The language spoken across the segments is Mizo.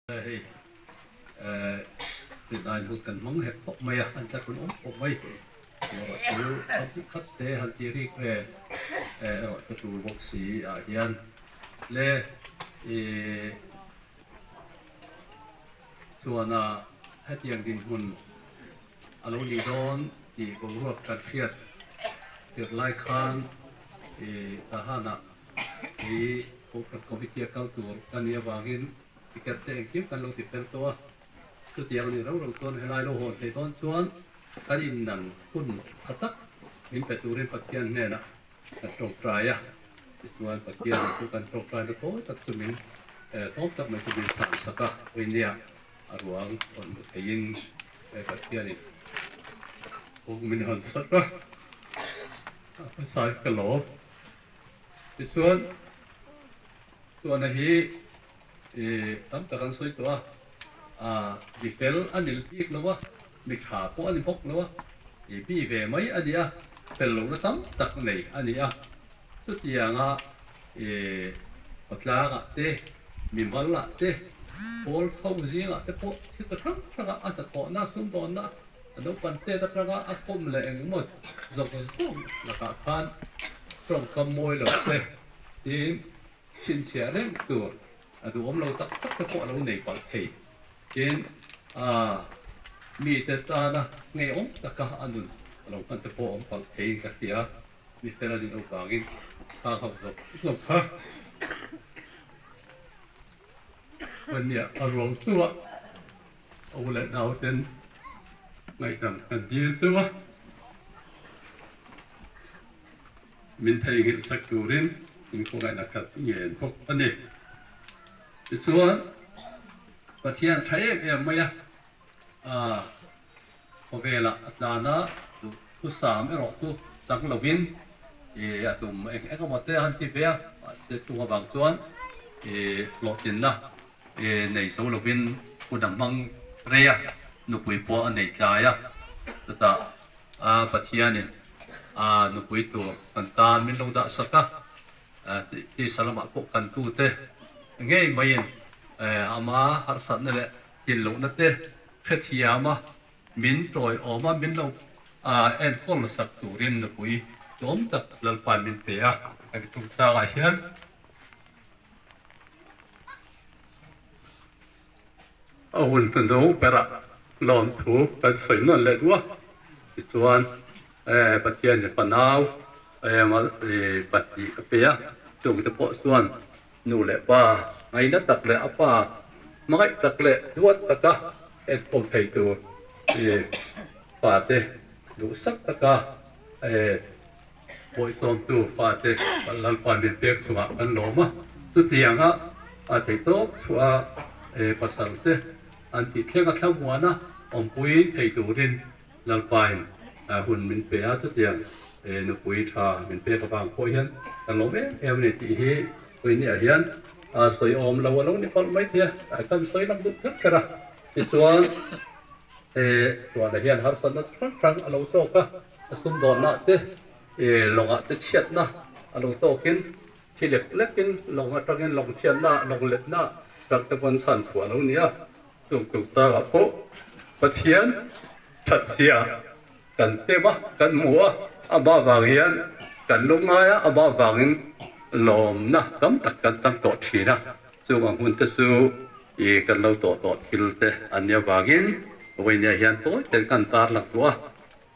Hei rinai hut kan hmang hek khawp mai a, an tla ṭun awm khawp mai. Erawh chu a hmu khat te han ti rik ve erawh chu ṭul bawk si ah hian le ih chuan a hetiang dinhmun a lo nih dawn tih boruak kan hriat tirh lai khan ih Tahan-ah hi Kohhran Committee a kal tur ka nih avangin Ticket te engkim kan lo ti fel tawh a, chutiang ni rau rau chuan helai lo hawn theih dawn chuan kan innan hun tha tak min pe turin Pathian hnenah kan tawngtai a, tichuan Pathian chu kan tawngtaina tawi tak chu min tlawm tak mai chu min hlan sak a, Oinia a ruang rawn hmu theiin Pathianin kawng min hawn sak a, a hmasa ka lawm. Tichuan chuana hi tam tak an sawi tawh a, ah mi fel a ni bik lo a, mi tha pawh a ni bawk lo a, i mi ve mai a ni a, fel lohna tam tak nei a ni a, chutianga i khawtlangah te, mi malah te, pawl chho zingah te pawh thil ta hrang hrangah a hnathawhna, sumdawnna a naupan tet atanga a kawm leh engemaw zawng zawng lakah khan tawngkam mawi lo te tiin chhinchhiah reng tur a duhawm lo tak tak te pawh a lo nei palh thei. Tin, mite tana ngeiawm taka a nun a lo hman te pawh a awm palh theiin ka hria. Mi fel a nih loh vangin khang ho zawk zawk kha ania a ruang chungah a u leh nauten ngaihdam kan dil chunga min theihnghilh sak turin in khawngaihna khat ngen bawk a ni. Tichuan, Pathian tha em em mai a, khawvelah a tlan a, duhthusam erawh chu chang lovin a tum eng eng emaw te a han ti ve a, mahse chung avang chuan hlawhtlinna nei zo lovin hun a hmang rei a, nupui pawh a nei tlai a, chutah Pathianin nupui tur kan tan min lo dah sak a. Tisa lamah pawh kan tute ngei maiin ama harsatna leh tlinlohna te hrethiam a, min tawiawm a, min lo enkawl sak turin nupui tlawm tak Lalpa'n min pe a, hemi chungchangah hian a hun hnuhnung berah lawmthu kan sawi nawn leh duh a, tichuan Pathianin fanau pahnih a pe a, chungte pawh chuan nu leh pa ngaina tak leh a pa hmangaih tak leh duat taka enkawl thei tur fate duhsak taka Bawihsawmtu fate Lalpa min pek chungah kan lawm a, chutianga a theihtawp chhuah a pasalte an tih thleng a thlamuan a awmpui thei turin Lalpain hun min pe a, chutiang nupui tha min pek avang pawh hian kan lawm em em a ni tih hi Puinia hian sawi awm lo a lo ni palh mai thei a, kan sawi lang duh kher kher a, tichuan Tuana hian harsatna chi hrang hrang a lo tawk a, a sumdawnah te lawngah te chhiatna a lo tawkin thi lek lekin lawng atangin lawng chhiatna lawng letna rak te pawn chhan chhuah a lo ni a, chung chungchangah pawh Pathian thatchhia kan tem a, kan hmu a, amah vang hian kan lungngai a, amah vangin lawmna tam tak kan chang tawh thin a, chung ang hun te chu I kan lo tawh tawh thil te an nih avangin vawinia hian tawi ten kan tar lang duh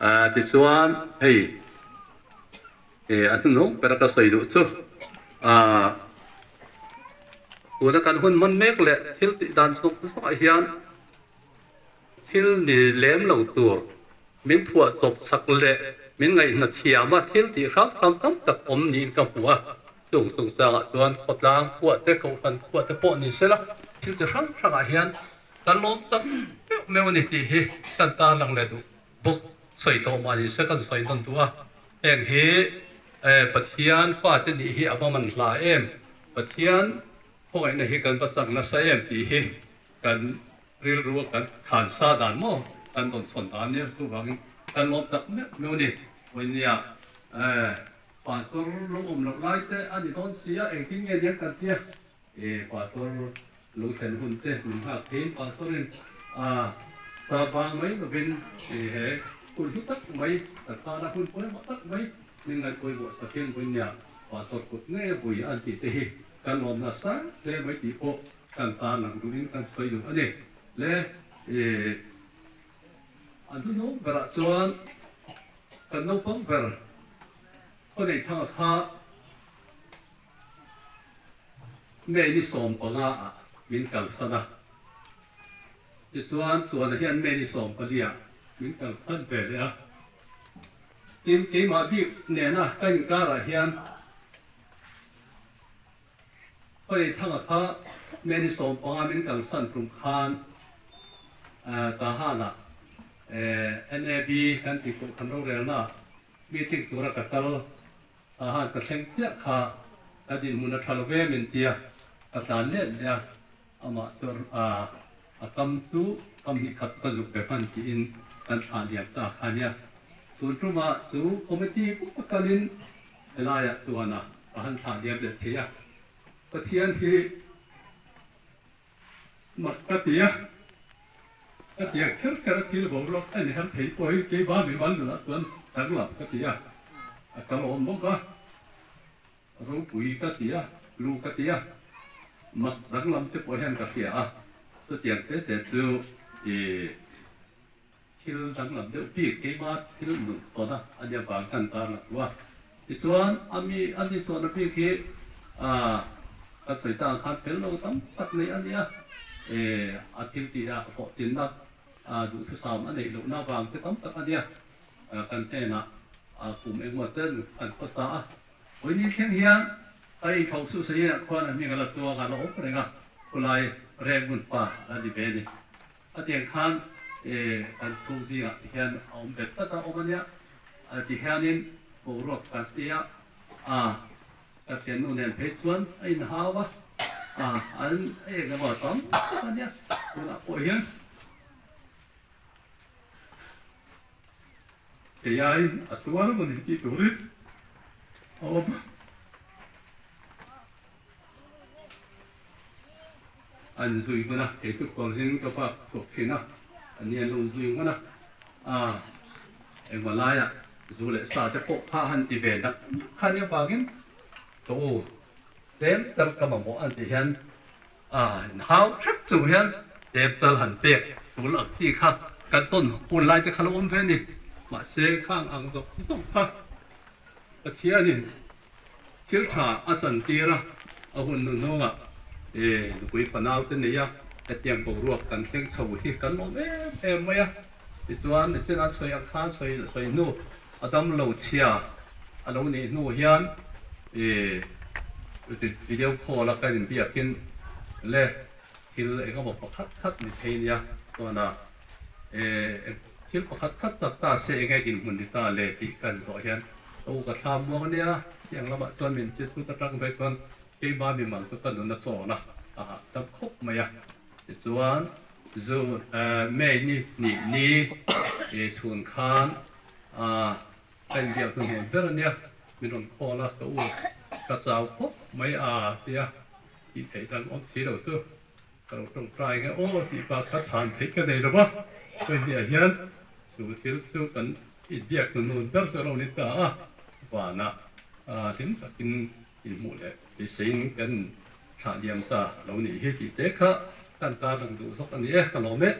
a, tichuan hei a hnuhnung ber a ka sawi duh chu tuna kan hun hman mek leh thil tih dan zawng zawngah hian thil ni lem lo tur min phuah chawp chak leh min ngaihna thiam a thil tih hram hram tam tak awm niin ka hmu a, chung chungchangah chuan khawtlang khuah te kohhran khuah te pawh ni sela thil chi hrang hrangah hian kan lawm tak meuh meuh a ni tih hi kan tarlang leh duh bawk sawi tawh mah ni se kan sawi nawn duh a, heng hi Pathian fate nih hi a va man hla em, Pathian khawngaihna hi kan va chak nasa em tih hi kan Rilru a kan khan sa dan maw kan rawn chhawn dan nia chuvangin kan lawm tak meuh meuh a ni. Vawinia eh pastor lo awm loh lai te a ni dawn si a engtin nge niang kan tia eh pastor Lo thlen hun te min nghak thei Pastor-in a sa vang mai lovin he hun hlu tak mai kan tana hun pawimawh tak mai min ngaihpawimawh sakin vawinia Pastor kut ngei a vui an tih te hi kan lawm nasa hle mai tih pawh kan tarlang duhin kan sawi duh a ni. Le an hnuhnung berah chuan kan naupang ber khawnei thanga kha May ni 15 ah min kalsan a, tichuan chuan hian May ni 14 ah min kalsan ve leh a. Tin, keimah bik nena ka inkarah hian Khawnei-thanga kha May ni 15 min kalsan tum khan Tahan-ah NAB kan tih kohhran rorelna meeting tura ka kal Ahan ka thleng chiah kha ka dinhmun a tha lo ve min tia ka tlan let leh a, amah chu a kam chu kam hnih khat ka zuk ve hman tiin kan thlah liam ta kha nia. Tun tumah chu committee pum a kalin helaiah chuan a ka han thlah liam leh thei a, Pathian hi Mak ka ti a, ka ti a kher kher a thil boruak a inher thei pawh hi keimah mi mal nunah chuan danglam ka ti a, a kal awm bawk a, ropui ka ti a, lu ka ti a, mak danglam te pawh hian ka hria a, chutiang te te chu ih thil danglam deuh bik keimah thil nun tawn a a nia vang kan tar la tu a. Tichuan a mi a ni chuan a bik hi ah ka sawi ta ang khan fel lo tam tak nei a nia eh a thil tih ah hlawhtlinna ah duhthusam a neih lohna vang te tam tak a nia kan hnenah ah kum engemaw ten kan khawsa a. Vawiin thleng hian ka intho suh sawiin ah khuan a hming a la chuang a la awm reng a khulai Rengmun pa a ni ve a ni. A tiang khan kan chhung zingah ti hian a awm bet tlat a, awm a nia. Ti hianin boruak kan ti a, a ka thiannu nen phei chuan a inhau a, a an eng emaw tam tak a nia tunah pawh hian. Keiaiin a tuar emaw ni tih turin a awm a. An zui hman a, kei chu kawrzin ka vak chhuak thin a, an ni an lo zui hman a, a engmaw laiah zu leh sa te pawh kha han ti ve nak nak kha nia vangin ka u tlem tal ka mamawh an tih hian a inhau hrep chung hian tlem tal han pek tul ang chi kha kan tawn hun lai te kha lo awm ve a ni, mahse khang ang zawk zawk kha Pathianin Thil tha a chantir a, a hun hnuhnungah nupui fanau te nei a, hetiang boruak kan thleng chho hi kan lawm em em mai a. Tichuan, nichin an sawi ang khan sawi sawi hnu a damlo chhia a lo nih hnu hian video call a kan inbiakin le thil engemaw pakhat khat ni thei nia chuan a Thil pakhat khat tak ta se enge dinhmun ni ta le tih kan zawh hian ka u ka thlam muang ania, tiang lamah chuan min ti sut atang phei chuan keimah mi mal chu ka nun a chawl a, a hahdam khawp mai a. Tichuan zu May ni hnih ni chhun khan ka inbiak hnuhnun ber ania, min rawn call a, ka u ka chau khawp mai a tia tih theih dan awm si lo chu. Ka lo tawngtai nge aw tih bak kha chhan theih ka nei lo va, hei hian chu thil chu kan inbiak hnunun ber chu a lo ni ta a, vanah hlim takin inhmuh leh beiseiin kan thlah liam ta lo nih hi tih te kha kan tarlang duh zawk a ni e, ka lawm e.